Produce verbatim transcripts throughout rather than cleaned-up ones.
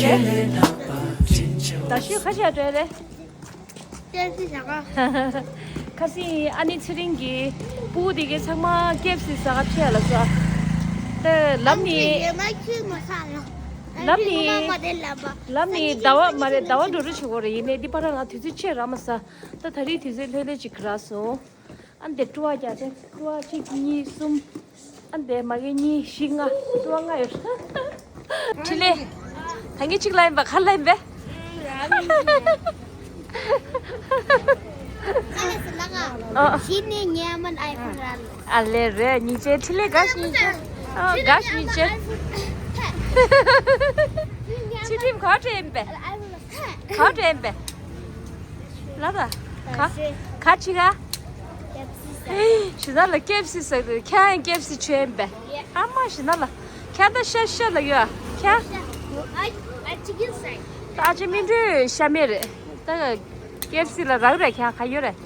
ད་ཤོད་ཁ་ཤས་སྤྲད་རེད། ཀེ་ཨེཕ་སི་ཟ་ག་ཁ་སང་ཨ་ནེ་ཚེ་རིང་གིས་སྤུ་གུ་དེ་གའི་ཚང་མ་ཀེ་ཨེཕ་སི་ཟ་ག་ཁྲིད་ལབ་སོང་། ད་ལམ་ནས། ལམ་ནས། ལམ་ནས་ཟླ་བ་མ་རེད། ཟླ་བ་འགྲོ་འགྲོ་བྱེད་དགོས་རེད། ཡིན་ནའི་འདི་པར་ང་དུས་ཚོད་ཆེ་རག་མ་སོང་། ད་ད་རེས་དུས་ཚོད་ལྷོད་ལྷོད་ཅིག་རག་སོང་། ཨ་འདི་ཀྲུ་བ་རྒྱག་དེ། ཀྲུ་བ་གཅིག་གཉིས་གསུམ། ཨ་འདི་མ་གི་གཉིས་བཞི་ལྔ། ཀྲུ་བ་ལྔ་ཡོད། འཕྲིན་ལས། ད་ངས་གཅིག་ལ་ཡིན་པ་ག་ལ་ཡིན་པས། ཨ། ཨ་ལེ་རེད། སྙིང་རྗེ། འཕྲིན་ལས་དགའ་ཞིག་སྙིང་རྗེ། ཨ་དགའ་ཞིག་སྙིང་རྗེ། ཚུལ་ཁྲིམས་ག་འདྲ་ཡིན་པས། ག་འདྲ་ཡིན་པས། ལ་ད། ག་ག་ཅི་ག་ཞི་ན་ལ་ཀེ་ཨེཕ་སི་ཟེར་དུས་ཁྱེད་ཀེ་ཨེཕ་སི་ཆོས་ཡིན་པས། ཨ་མ་ཞི་ན་ལ། ཁྱེད་ད་ཤ་ཤ་ལ་ཡོད་ཁྱེད། ད་ཨ་ཅེ་མི་འགྲོ་ཤ་མེད་རེད། ད་ཀེ་ཨེཕ་སི་ལ་རག་རེད། ཁྱེད་ག་ཡོད་རེད།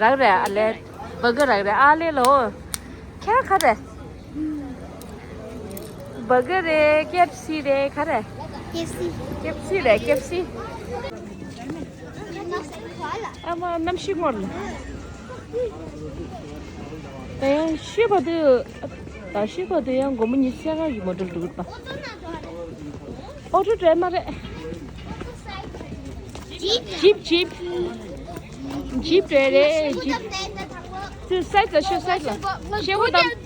རག་རེད། ཨ་ལེ། བར་གར་རག་རེད། ཨ་ལེ་ལོ། ཁྱེད་ག་རེད། བར་གར་རེད། ཀེ་ཨེཕ་སི་རེད། ག་རེད། ཀེ་ཨེཕ་སི། ཀེ་ཨེཕ་སི་རེད། ཀེ་ཨེཕ་སི། ཨ་མ་གནམ་གཤིས་སྔོན་ལ། ད་ཡང་ཤི་བ་དུ། ད་ཤི་བ་དུ་ཡང་སྒོར་མོ་ཉི་ཤུ་རྩ་ལྔ་ཞིག་མ་འགྲུབ་འདུག་པ། ཨོ་ཊོ་འདྲ་མ་རེད། ཇིབ་ཇིབ། ཇིབ་འདྲ་རེད། ཇིབ། ཚུར་སའིཌ་ལ་ཤོག་སའིཌ་ལ། ཤེལ་སྒོ་བསྡམས།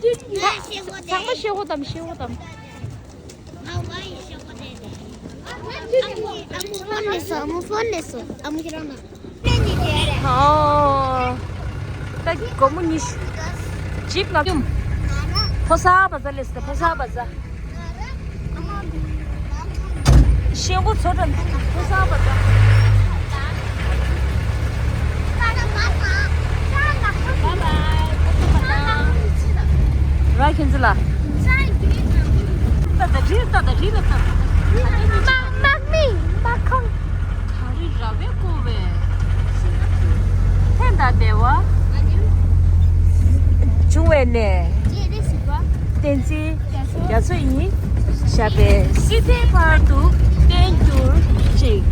ཚང་མ་ཤེལ་སྒོ་བསྡམས། ཤེལ་སྒོ་བསྡམས། ཨོ། ད་སྒོར་མོ་ཉི་ཤུ། ཇིབ་ལ་ཡུམ། ཕོ་གསར་བ་ཛ་ལེ་སི་ད། ཕོ་གསར་བ་ཛ། ཤེལ་སྒོ་ཚོ་དྲན། ཕོ་གསར་བ་ཛ། ར་ཁྱེད་ཚོ་ལ། ད་ད་དྲི་ད་ད་དྲི་ལ་ད། དམག་མི་དམག་ཁང་། ག་རེ་ར་བས་བསྐོར་བས། ཕན་དང་བདེ་བ། འབྱུང་བའི་གནས། བསྟན་འཛིན་རྒྱ་མཚོ་ཡིན། ཞབས་པད་སྲིད་མཐའི་བར་དུ་བརྟན་གྱུར་ཅིག་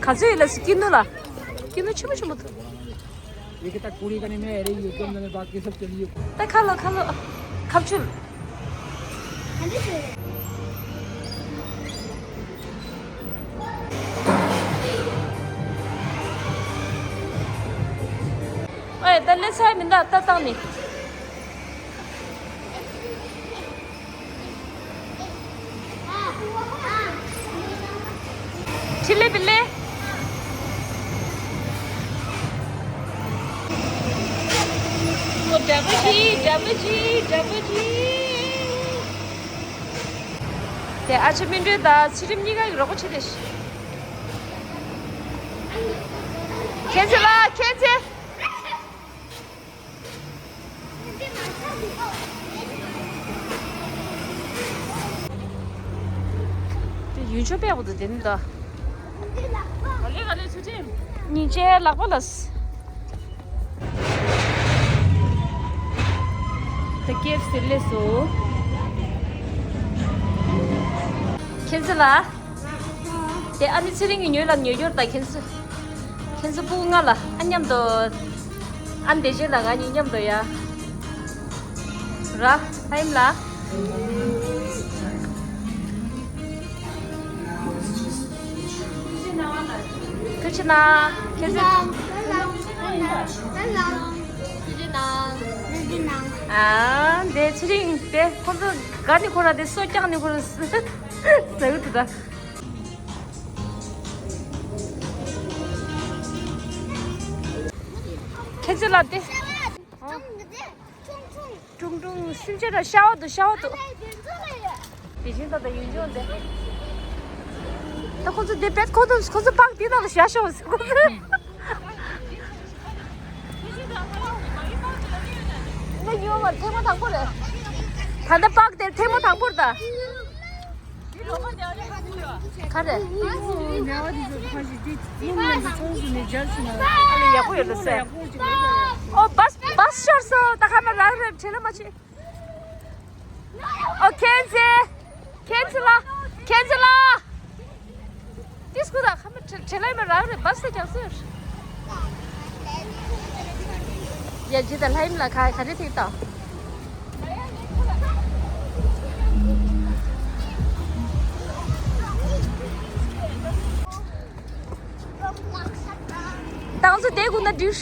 ག་ཚོད་ཡིན་ལ་སི་ཀི་ནུ་ལ། ཀི་ནུ་ཆེན་པོ་ཆེན་པོ་འདུག ये कितना पूरी करने में है रे, ये कम में बाकी सब चलिए। ད་ཁ་ལོ་ཁ་ལོ། ཁ་ཆུལ། ཨོ་ད་ལེ་ཚ་མི་འདའ་ད་བཏང་ནི། འཕྲིན་ལས་འཕྲིན་ལས། འདྲ་པོ་གྱིས། འདྲ་པོ་གྱིས། འདྲ་པོ་གྱིས། དེ་ཨ་ཅེ་སྨིན་གྲོལ་དང་ཚུལ་ཁྲིམས་གཉིས་ཀ་གི་རོགས་པ་བྱེད་དེ། ཁྱེད་ཚེ་ལ་ཁྱེད་ཚེ། དེ་ཡུལ་ཆོས་པས་འོ་དེ་ནི་ད། ག་ལེ་ག་ལེ་ཚུལ་ཁྲིམས། སྙིང་རྗེ་ལག་པ་ལ། དེ་ཀེ་ཨེཕ་སི་སླེབས་སོང་། ཁྱེད་ཚེ་ལ། དེ་ཨ་ནི་ཚེ་རིང་གི་ཉོས་ལ་ཉོས་ཡོད་ད་ཁྱེད་ཚོ། ཁྱེད་ཚོ་སྤུ་གུ་ལྔ་ལ་ཨ་མཉམ་དུ། ཨ་འདི་རྗེས་ལ་ང་གཉིས་མཉམ་དུ་ཡ། ར་ཧ་ཡིམ་ལ། ཐུགས་རྗེ་གནང་། ཁྱེད་ཚོ། ཐུགས་རྗེ་གནང་། ཨ་འདི་ཚེ་རིང་དེ་ཁོ་ཚོ་དགའ་ནི་ཁོ་ར་དེ་སོ་སྐྱག་ནི་ཁོ་ར་ཟེར་གི་འདུག་ད། ཁྱེད་ཚོ་ལ་དེ། ཀྲུང་ཀྲུང་སེམས་ཅན་ར་ཤ་བ་འདུག་ཤ་བ་འདུག་དེ་བཞིན་ད་ལྟ་ཡུལ་ལྗོངས་འདི། ད་ཁོ་ཚོ་དེ་བེད་ཁོ་ཚོ་ཁོ་ཚོ་པགས་དེ་ནང་ལ་བཞག་ཤོག་ཟེར་ཁོ་ཚོ། ང་ཡོང་བ་ཐེངས་མ་དང་པོ་རེད། ད་ལྟ་པགས་དེ་ཐེངས་མ་དང་པོ་རེད་ད། ག་རེ། ཨ་ལེ་ཡག་པོ་ཡོད་ལ་སེ། ཨོ་བཱས་བཱས་ཤོར་སོང་ད་ཁ་མ་རང་རེད་བྲེལ་ལ་མ་བྱེད། ཨོ་ཁེན་ཛི། ཁེན་ཛི་ལ། ཁེན་ཛི་ལ། ཏིས་ཁུ་ད་ཁ་མ་བྲེལ་བྲེལ་ལ་མ་རང་རེད་བཱས་ད་རྒྱག་སོང་ཡོད། ཡ་ཇི་ད་ལྷ་ཡིམ་ལ་ག་ག་རེ་ཐིག་ད། ཏང་ཚོ་དེ་གུ་ན་འདྲི།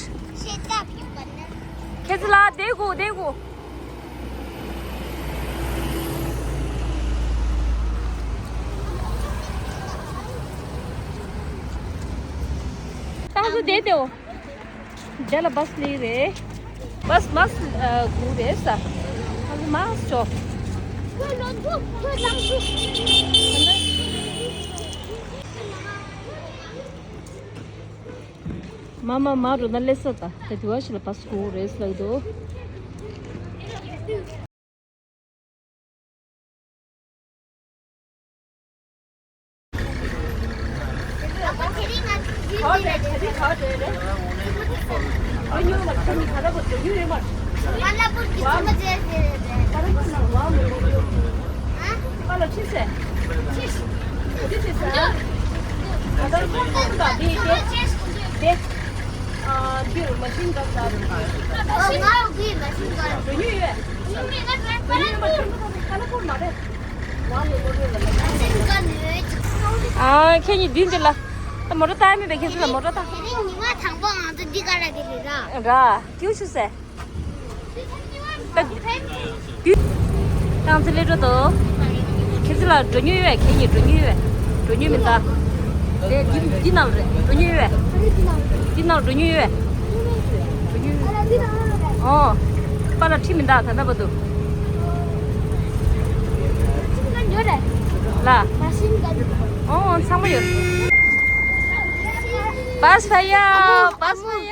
ཁྱེད་ཚོ་ལ་དེ་གུ་དེ་གུ། ཏང་ཚོ་དེ་དེའོ། དེ་ལ་བཱས་ལེགས་རེད། བཱས་མཱས་གུ་རེད་ས། ཨ་ལ་མཱས་ཆོ། མ་མ་མ་རུ་ན་ལེ་ས་ད་ད་དུ་བ་ཞིག་ལ་བཱས་གུ་རེད་ལགས་འདུག་ཨ་ཁྱེད་གཉིས་མདུན་དེ་ལ། ད་མོ་ཊ་ལྟ་མེད་པའི་ཁྱེད་ཚོ་ལ་མོ་ཊ་ལྟ། དེ་རིང་ཉི་མ་དང་པོ་ང་ཚོ་འདི་ག་ར་གི་རེད་ར། ར་ཀྱུ་ཆུ་སེ། ད་དུས་ཏང་ཙི་ལེ་འགྲོ་དོ། ཁྱེད་ཚོ་ལ་འགྲོ་མྱོང་ཡོད་པས། ཁྱེད་གཉིས་འགྲོ་མྱོང་ཡོད་པས། འགྲོ་མྱོང་མི་འདུག་དེ་འདི་འདི་ནང་རེད། འགྲོ་མྱོང་ཡོད་པས། འདི་ནང་འགྲོ་མྱོང་ཡོད་པས། འགྲོ་མྱོང་ཡོད་པས། ཨོ། པཱ་ལགས་ཁྲིད་མི་འདུག་ད་ལྟ་བར་དུ། ལ། ཨོ་ཚང་མ་ཡོད། བཱས་ཕ་ཡ། བཱས་ཕ་ཡ།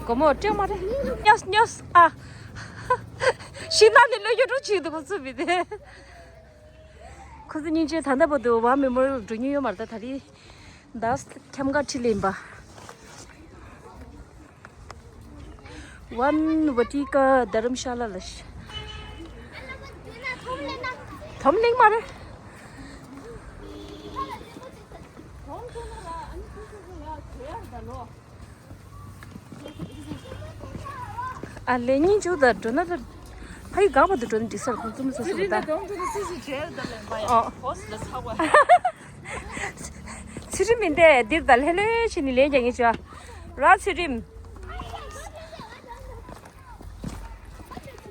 སྒོར་མོ་སྤྲད་མ་རེད། ཉོས་ཉོས་ཨ། ཤིང་ནགས་ནས་ལོས་ཡོད་འགྲོ་བྱེད་འདུག་ཁོ་ཚོ་མི་དེ། ཁོ་ཚོ་སྙིང་རྗེ། ད་ལྟ་བར་དུ་ཝར་མེ་མོ་རི་ཡལ་འགྲོ་མྱོང་ཡོད་མ་རེད། ད་ད་རེས་འདས་ཁྱམས་ཁ་ཁྲིད་ལེན་པ། ཝན་ཝ་ཊི་ཀ་དྷ་རམ་ཤ་ལ་ལ་ཤ། དོམ་གླིང་མ་རེད། ཨ་ལེ་གཉིས་བཅུ་དང་འགྲོ་ན་ད། ཕ་ཡུལ་གང་བར་དུ་འགྲོ་ན་འགྲིག་ས་རེད། ཁོང་ཚོ་མི་ཚོ་སུ་རེད་ད། ཚུལ་ཁྲིམས་མིན་ཏེ་འདིར་ད་ལྷོད་ལྷོད་བྱས་ནས་ལན་རྒྱག་ངེས་བྱ། ར་ཚུལ་ཁྲིམས།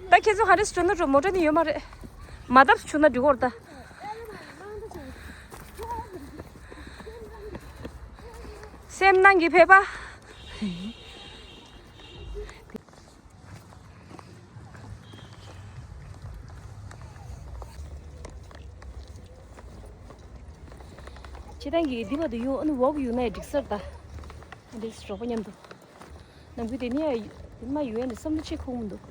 ད་ཁྱེད་ཚོ་ག་རེ་བྱུང་ན་འགྲོ། མོ་ཊ་ནི་ཡོད་མ་རེད། མ་བཏབ་བྱུང་ན་འགྲིག་གོ་རེད་ད། སེམས་ནང་གི་ཕེབས་པ། སྤྱིར་བཏང་གི་འདི་བར་དུ་ཡོང་། ཨ་ནི་ཝོག་ཡོང་ན་ཡང་འགྲིག་ས་རེད་ད། འདི་རོགས་པ་མཉམ་དུ། ནམ་རྒྱུན་དེ་ནས་དེ་མ་ཡོང་ཡ་ནི་བསམ་བློ་ཅིག་འཁོར་གྱི་མི་འདུག་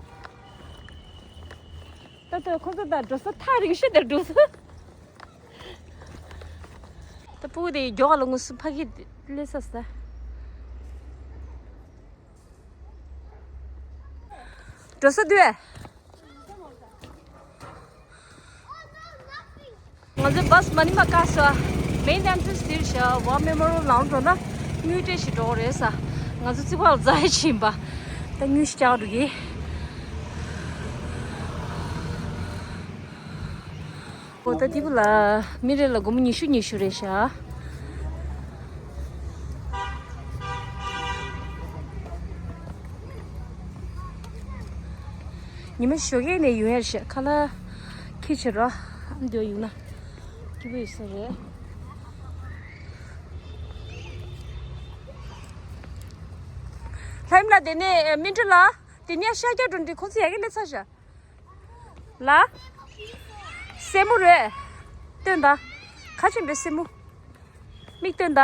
ད་ལྟ་ཁོ་ཚོ་དང་འགྲོ་ས་ཐག་རིང་ཤོས་དེར་འགྲོ་ས། ད་སྤུ་གུ་དེ་མགྱོགས་ལ་ངུ་སུ་ཕ་གི་སླེབས་ས་ས། འགྲོ་ས་དུས། ང་ཚོའི་བཱས་མ་ནི་མ་བཀག་སོང་། མེན་ཨེན་ཊྲན་སི་འདིར་བཞག་ཝར་མེ་མོ་རི་ཡལ་ནང་འགྲོ་ན་དངུལ་སྤྲད་ཞིག་འགྲོ་གི་རེད་ས། ང་ཚོ་རྩིག་པ་ལ་འཛེགས་ཕྱིན་པ། ད་དངུལ་ཞིག་རྒྱག་འགྲོ་གི། འོ་ད་དེ་བུ་ལ་མི་རེ་ལ་སྒོར་མོ་ཉི་ཤུ་ཉི་ཤུ་རེད་བཞག་ཉི་མ་ཞོགས་ཀས་ནས་ཡོང་ཡར་བཤད། ཁ་ལག་ཁྱེར་བྱེད་རོགས། ཨ་མདོ་ཡོང་ན་སྐྱིད་པོ་ཡོད་ས་རེད། ལྷ་ཡིམ་ལགས། དེ་ནས་སྨིན་གྲོལ་ལགས། དེ་ནས་ཤར་རྒྱག་འགྲོ་འདི་ཁོང་ཚོ་ཡ་གི་སླེབས་ཚར་བཞག་ལ། སེན་མོ་རེད། སྟོན་ད། ཁ་ཆེམས་པའི་སེན་མོ། མིག་སྟོན་ད།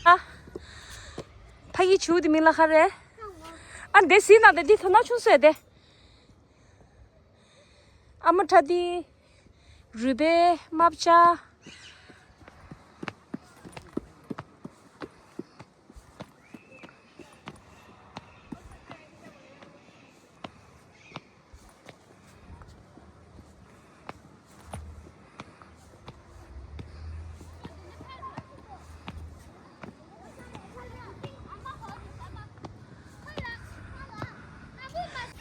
ཨ། ཕ་གི་ཆུ་དེ་མིང་ལ་ག་རེ། ཨ་འདི་སི་ན་དེ་འདི་ཐོ་ན་ཆུང་སོས་དེ། ཨ་མ་ཁྲ་འདི། རུས་སྦལ་རྨ་བྱ།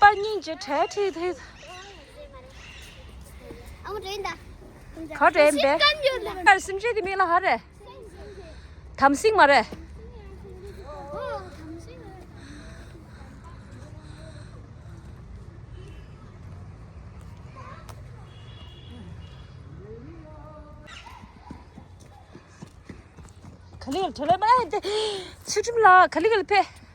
པར་རྙིང་གི་གྲལ་ཁྲིད་དེ། ཨ་མ་དྲན་ད། ག་དྲན་པས། སེམས་ཅན་དེ་མིང་ལ་ཧ་རེ། དམ་སྲིང་མ་རེད། ག་ལེར་བྲོས་ལ་མ་དེ། ཚུལ་ཁྲིམས་ལ་ག་ལེར་ཕེབས།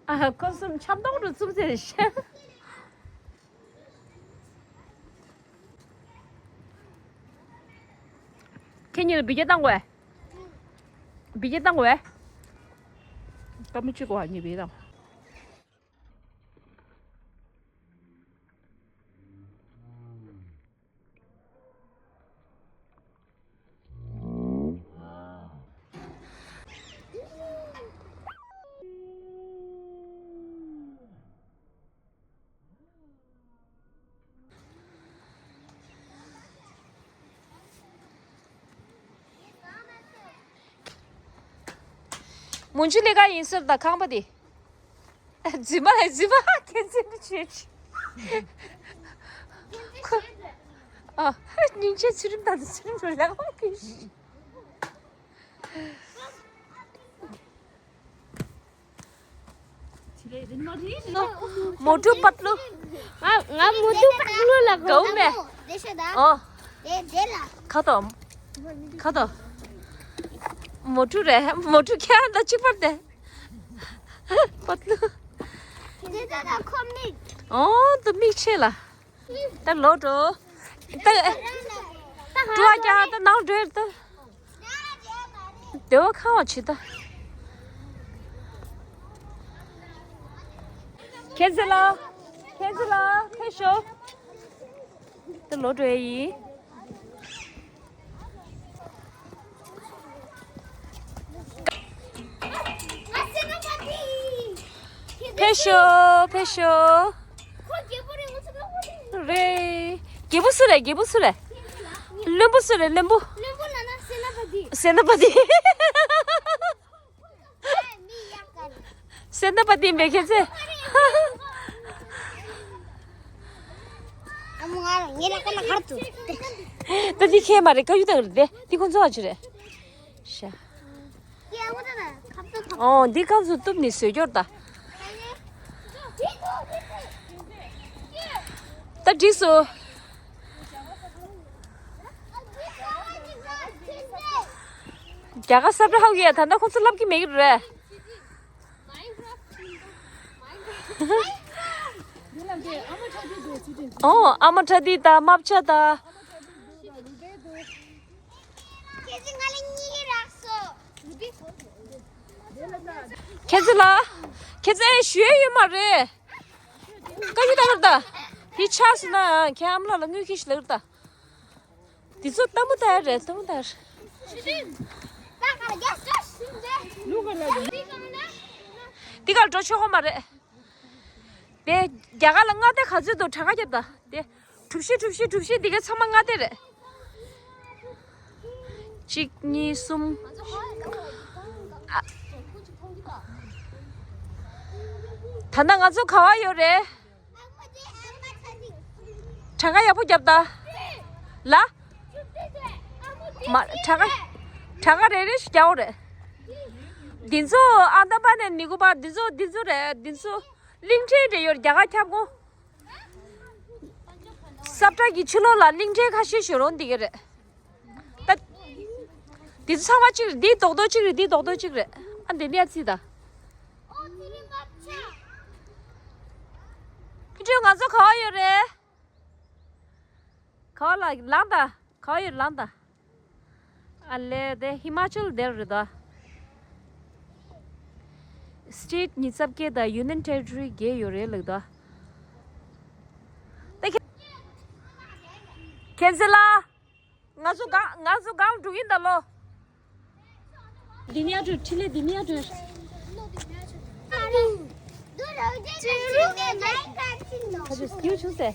ཨ་ཁོ་གསུམ་འཆམ་ཏོག་ཏུ་བཙུགས་ཚེ་ཤ། ཁྱེད་གཉིས་ལ་འབུལ་རྒྱག་བཏང་དགོས། འབུལ་རྒྱག་བཏང་དགོས། ཀ་མི་གཅིག་གོ་ཨ་གཉིས་འབུལ་བཏང་། མུན་ཆུ་ལས་ཀ་ཡིན་ཟེར་ད་ཁང་པ་དེ། རྫུན་མ་རེད་རྫུན་མ། ཁྱེད་ཚོས་འདི་བྱེད་ཅི། ཁོ། ཨ། སྙིང་རྗེ་ཚུལ་ཁྲིམས་དང་ཚུལ་ཁྲིམས་ལ་ལག་པ་ཀུན་ཤིས། མོ་ཊུ་པཏ་ལུ། ང་ང་མོ་ཊུ་པཏ་ལུ་ལ་གོ་མེ། ཨོ། ཁ་ཏོ། ཁ་ཏོ། མོ་ཊུ་རེད། མོ་ཊུ་ཁྱེད་ད་གཅིག་པར་དེ། པཏ་ལུ། ཨོ་ད་མིག་ཆེ་ལ། ད་ལོག་འགྲོ། ད། ཀྲུ་ཨ་ཀྱ་ད་ནང་འགྲོ་ད། དེ་བ་ཁ་བ་ཆེ་ད། ཁྱེད་ཚོ་ལ། ཁྱེད་ཚོ་ལ་ཕེབས་ཤོག་ད་ལོག་འགྲོ་ཡ་ཡིན། ཕེབས་ཤོག་ཕེབས་ཤོག་རེད། རྒྱལ་པོ་སུ་རེད། རྒྱལ་པོ་སུ་རེད། བློན་པོ་སུ་རེད། བློན་པོ། སེ་ན་པ་ཏི། སེ་ན་པ་ཏི་མེ་ཁེ་ཚེ། ཨ་མ་ང་ལ་ངེད་ལ་ཀ་ན་གར་ཏུ། ད་འདི་ཁེ་མ་རེད། ཀ་ཡུ་ད་རེད་དེ། འདི་ཁོང་ཚོ་བ་ཅི་རེད། ཤ། ཨོ་འདི་ཁ་ཚུ་གཏུབ་ནི་བཟོས་སྐྱོར་ད། ད་འགྲིག་སོ། རྒྱ་གར་སབ་ར་ཧའུ་ཡས་ད་ལྟ་ཁོང་ཚོ་ལབ་ཀྱི་མེད་ཀྱི་རེད། ཨོ་ཨ་མ་ཁྲ་ཏི་དང་རྨ་བྱ་དང་། ཁྱེད་ཚོ་ལ། ཁྱེད་ཚོ་ཨེ་ཞུ་ཡས་ཡོད་མ་རེད། བཀའ་བཀྱོན་བཏང་གི་རེད་ད། དེ་ཆགས་སོང་ན་ཁྱེད་ཨ་མ་ལགས་ལ་དངུལ་ཁྱེར་ཞིག་ལབ་ཀྱི་རེད་ད། དེ་ཚོ་ལྟད་མོ་ལྟ་ཡ་རེད། ལྟད་མོ་ལྟ་ཡ་རེད། འདི་གར་འགྲོ་ཆོག་གི་མ་རེད། དེ་རྒྱ་གར་ལ་མངའ་སྡེ་ག་ཚོད་འདུག་གྲངས་ཀ་རྒྱབ་ད། དེ་གྲུ་བཞི་གྲུ་བཞི་གྲུ་བཞི་འདི་ག་ཚང་མ་མངའ་སྡེ་རེད། གཅིག་གཉིས་གསུམ། ཨ། ད་ལྟ་ང་ཚོ་ག་བ་ཡོད་རེད། གྲངས་ཀ་ཡག་པོ་རྒྱབ་ད། ལ། མ་གྲངས་ཀ་གྲངས་ཀ་རེ་རེ་ཞིག་རྒྱག་དགོས་རེད། འདི་ཚོ་ཨན་དམ་མ་ནི་ནི་ཀོ་པར། འདི་ཚོ་འདི་ཚོ་རེད། འདི་ཚོ་གླིང་ཕྲན་རེད། ཡོད་རྒྱ་གར་ཁྱབ་ཁོངས། ས་བཀྲ་གི་ཕྱི་ལོགས་ལ་གླིང་ཕྲན་ཁ་ཤས་ཤིག་རོང་འདི་གི་རེད། ད་འདི་ཚོ་ཚང་མ་གཅིག་རེད། འདི་རྡོག་རྡོག་གཅིག་རེད། འདི་རྡོག་རྡོག་གཅིག་རེད། ཨ་འདི་ནས་ཨ་ཙི་ད། ཁྱེད་ཚོ་ང་ཚོ་ག་བ་ཡོད་རེད། ག་བ་ལ་ལངས་དང་། ག་བ་ཡོད་ལངས་དང་། ཨ་ལེ་དེ་ཧི་མ་ཅལ་དེར་རེད་ད། སི་ཊེཊ་ཉི་ཤུ་རྩ་བརྒྱད་དང་ཡུ་ནི་ཡན་ཊེ་རི་ཊོ་རི་བརྒྱད་ཡོད་རེད་ལབ་ད། དེ་ཁེ་ཁེན་ཟི་ལ། ང་ཚོ་གང་ང་ཚོ་གང་འགྲོ་གིན་ད་ལོ། འདི་ནས་འགྲོ། ཕྲིན་ལས་འདི་ནས་འགྲོ། ཁ་ཆུ་སྐྱིད་བྱུང་ཟེར།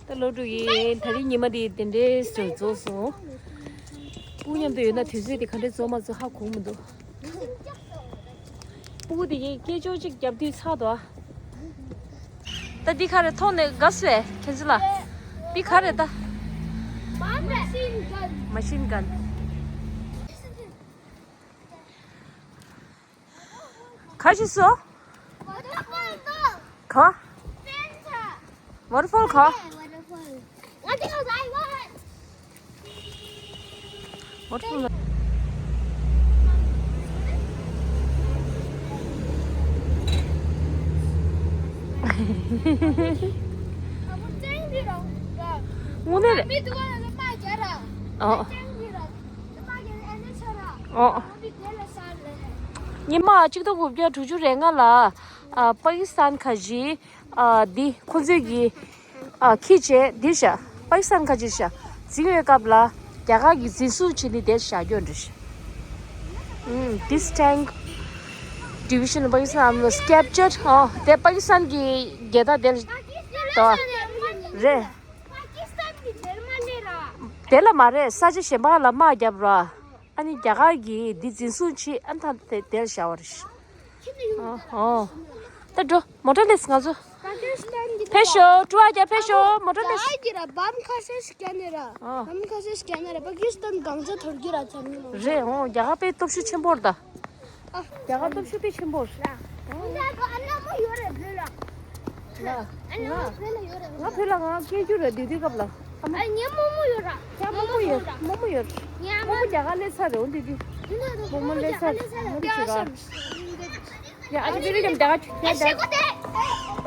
ད་ལོ་དྲུག་ཡིན། ད་རིང་ཉི་མ་འདི་དེ་འདྲའི་ཞིག་རྫོགས་སོང་། སྤུ་གུ་མཉམ་དུ་ཡོད་ན་དུས་ཚོད་དེ་ག་འདྲའི་རྫོགས་མ་རྫོགས་ཧ་གོ་མི་འདུག་སྤུ་གུ་དེ་གས་སྐད་ཅོར་གཅིག་བརྒྱབ་དུས་ཚར་འདུག་ད་འདི་ག་རེ་མཐོང་ནས་དགའ་སོས་ཁྱེད་ཚོ་ལ། འདི་ག་རེ་ད། མ་ཤིན་གན། ག་ཞིག་སོ། ག། ཝ་ཊར་ཕོལ་ག། ཝ་ཊར་ཕོལ། དངོས་གནས་རེད། ཨོ། ཨོ། ཉི་མ་གཅིག་སྟོང་དགུ་བརྒྱ་དྲུག་ཅུ་རེ་ལྔ་ལ། ཨ། པ་ཀི་སི་ཐན་ཁ་ཆེ། ཨ། འདི་ཁོ་ཚོས་ཀྱི། ཨ། ཁྱི་བྱས་འདི་བཞག་པ་ཀི་སི་ཐན་ཁ་ཆེ་བཞག་འཛིང་བའི་སྐབས་ལ་རྒྱ་གར་གྱིས་འཛིན་བཟུང་བྱས་ནས་དེར་བཞག་རྒྱུ་འདྲ། ཨུམ། This tank division of Pakistan captured. ཨོ། དེ་པ་ཀི་སི་ཐན་གྱི་རྒྱལ་དར་དེར་དོ། རེད། དེ་ལ་མ་རེད། ས་ཆ་གཞན་པ་ལ་དམག་བརྒྱབ་ར། ཨ་ནི་རྒྱ་གར་གྱིས་འདི་འཛིན་བཟུང་བྱས། ཨ་ནི་ད་དེ་དེར་བཞག་པ་རེད། ཨོ། ད་འགྲོ། མོ་ཊ་སླེབས། ང་ཚོ་ཕེབས་ཤོག་ཀྲུའུ་ཨ་རྒྱ་ཕེབས་ཤོག་མོ་ཊ་སླེབས། རྒྱ་གར་གྱིས་ར་འབམ་ཁ་ཤས་ཤིག་བརྒྱབ་ནས་ར། ཨོ། འབམ་ཁ་ཤས་ཤིག་བརྒྱབ་ནས་ར། པ་ཀི་སི་ཐན་གང་ཆ་དོར་གྱི་ར་ཚར་ནི་མ་རེད། ཨོ། རྒྱ་གར་དཔེ་སྟོབས་ཤུགས་ཆེན་པོ་རེད་ད། རྒྱ་གར་སྟོབས་ཤུགས་དཔེ་ཆེན་པོ་རེད། ཨོ། ང་ང་ང་བོད་ལ་ཡོད་ར། ང་བོད་ལ་ང་སྐད་སྒྱུར་ར་དུས་དུས་སྐབས་ལ། ཨ་མ། ངའི་རྨོ་མོ་ཡོད་ར། ངའི་རྨོ་མོ་ཡོད། རྨོ་མོ་ཡོད། ངའི་རྨོ་མོ་རྒྱ་གར་སླེབས་ཚར་རེད། འོ་འདི་དུས་རྨོ་མོ་སླེབས་ཚར། རྨོ་མོ་ཅིག་ར། ཡ། ཨ་ཅེ་བེ་རི་ཀམ་རྒྱ་གར་ཆུ་ཁྱེར་ད།